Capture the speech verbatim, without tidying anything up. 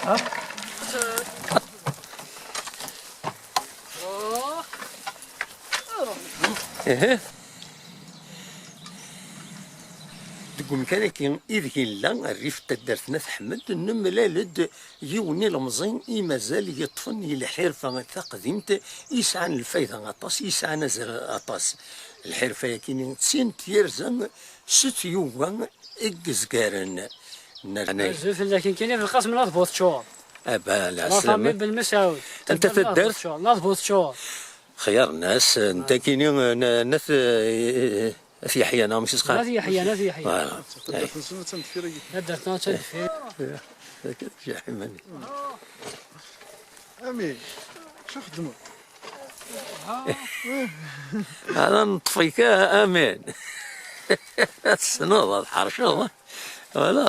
Ihi. Deg umkan-agi ideg yella rrif n taddart n At Ḥmed, nemlal-d yiwen ilemẓi i mazal yeṭṭfen i lḥirfa taqdimt, yesɛan lfayda aṭas, yesɛan azal aṭas. Lḥirfa-yagi d tin n tyerza s tyuga i yezgaren. Azul fell-ak, nekkini d Lqasem n At Buṭčur. Aba, la famille Belmesɛud. Anta taddart? N At Buṭčur. Xyar nnas, nekkini n At, eh, At Yeḥya, neɣ mačči s At Yeḥya, At Yeḥya. Voilà. Taddart-nsen attan deffir-agi. Taddart-nneɣ attan deffir. Amin. Acu xeddmeḍ? Ala, neṭṭef-ik, amin. Tessneḍ ad tḥerceḍ, eh? Voilà,